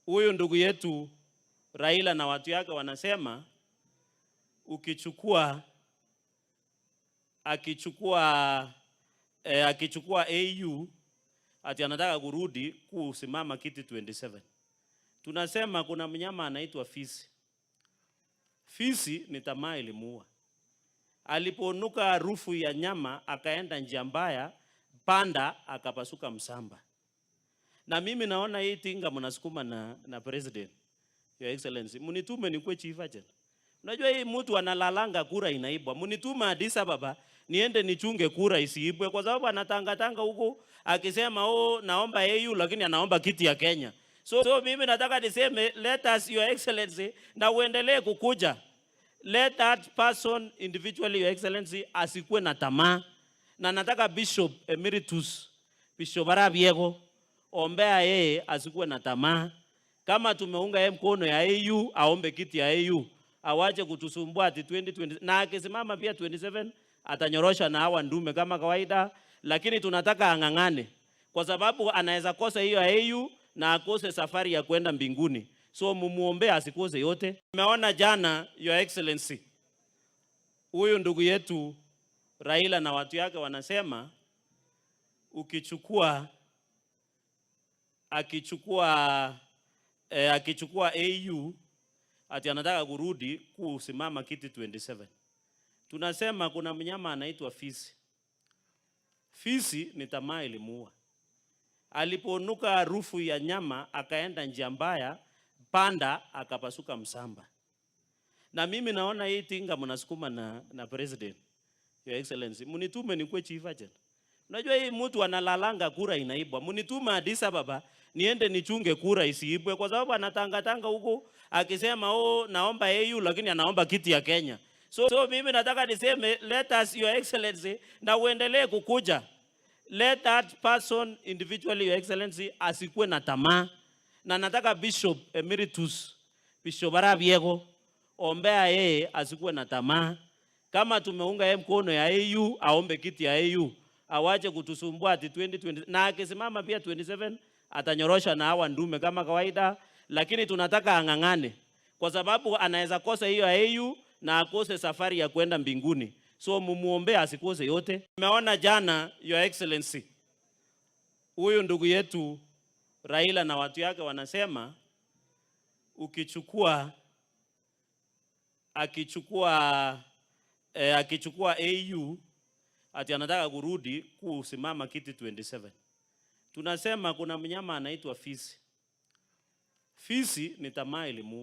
Huyu ndugu yetu Raila na watu yake wanasema ukichukua akichukua akichukua AU, ati anataka kurudi kusimama kiti 27. Tunasema kuna mnyama anaitwa fisi. Fisi ni tamaa ilimuua. Aliponuka harufu ya nyama, akaenda njia mbaya, panda akapasuka msamba. Na mimi naona hii tinga mnasukuma na president, Your Excellency, mnitume nikuwe chief agent. Unajua hii mtu analalanga kura inaibwa. Mnitume Addis Ababa niende nichunge kura isiibwe, kwa sababu anatangatanga huko akisema, "Oh, naomba AU," lakini anaomba kiti ya Kenya. So mimi nataka niseme, let us, Your Excellency, na uendelee kukuja. Let that person individually, Your Excellency, asikuwe na tamaa. Na nataka Bishop Emeritus Bishop Arap Yego, ombea yeye asikuwe na tamaa. Kama tumeunga yeye mkono ya AU, aombe kiti ya AU, awache kutusumbua ati 2020, na akisimama pia 27 atanyorosha na hawa ndume kama kawaida, lakini tunataka ang'ang'ane kwa sababu anaweza kosa hiyo AU na akose safari ya kwenda mbinguni. So mumuombee asikose yote. Nimeona jana, Your Excellency, huyu ndugu yetu Raila na watu yake wanasema ukichukua akichukua akichukua AU, ati anataka kurudi kusimama kiti 27. Tunasema kuna mnyama anaitwa fisi. Fisi ni tamaa ilimuua. Aliponuka harufu ya nyama, akaenda njia mbaya, panda akapasuka msamba. Na mimi naona hii tinga mnasukuma na president, Your Excellency, mnitume nikuwe chief agent. Unajua hii mtu analalanga kura inaibwa. Mnitume Addis Ababa niende nichunge kura isiibwe, kwa sababu anatangatanga huko akisema, "Oh, naomba AU," lakini anaomba kiti ya Kenya. So mimi nataka niseme, let us, Your Excellency, na uendelee kukuja. Let that person individually, Your Excellency, asikuwe na tamaa. Na nataka Bishop Emeritus Bishop Arap Yego, ombea yeye asikuwe na tamaa. Kama tumeunga yeye mkono ya AU, aombe kiti ya AU, awache kutusumbua ati 2020, na akisimama pia 27 atanyorosha na hawa ndume kama kawaida, lakini tunataka ang'ang'ane kwa sababu anaweza kosa hiyo AU na akose safari ya kwenda mbinguni. So mumuombee asikose yote. Nimeona jana, Your Excellency, huyu ndugu yetu Raila na watu yake wanasema ukichukua akichukua akichukua AU, ati anataka kurudi kusimama kiti 27. Tunasema kuna mnyama anaitwa fisi. Fisi ni tamaa ilimuua.